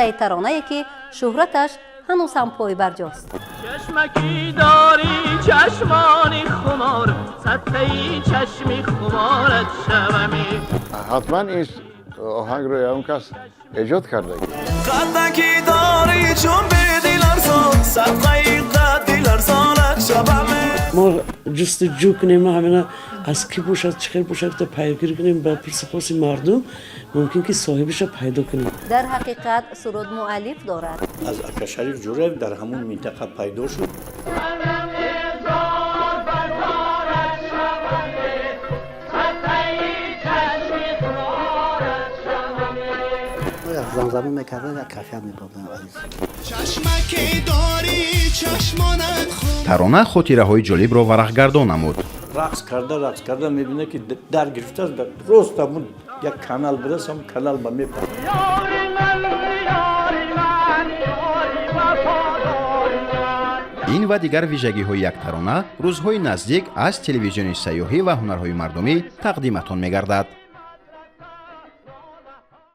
Қиссаи таронае, ки шӯҳраташ ҳанӯз ҳам пойбарҷост. Чашмаки дорӣ, чашмони хумор, садқаи чашми хуморат шаваме. Ҳатман ин оҳангро ягон кас эҷод кардаги. Қаддаки дорӣ чун беди ларзон, садқаи қадди ларзонат шаваме. Мо ҷустуҷӯ кунем, ҳамина аз кӣ бошад, чӣ хел бошад, то пайгирӣ кунем, ба пурсупоси мардум мумкин ки соҳибиша пайдо кунем. Дар ҳақиқат, суруд муаллиф дорад. Аз ака Шариф Ҷураев дар ҳамун минтақа пайдо шуд. Зор базорат шаваме, садқаи чашми хуморат шаваме. Як замзама мекарданд, як кайфият медоданд, азиз. Чашмаки дорӣ, чашмонат хум. Тарона хотираҳои ҷолибро варақгардон намуд. Рақс карда, рақс карда, мебинад, ки дар гирифтааст, рост ҳамун як канал будааст, ҳамун канал ба мепарад. Ёри ман, ёри ман, ёри вафодори ман. Ин ва дигар вижагиҳои як тарона рӯзҳои наздик аз телевизиони сайёҳӣ ва ҳунарҳои мардумӣ тақдиматон мегардад.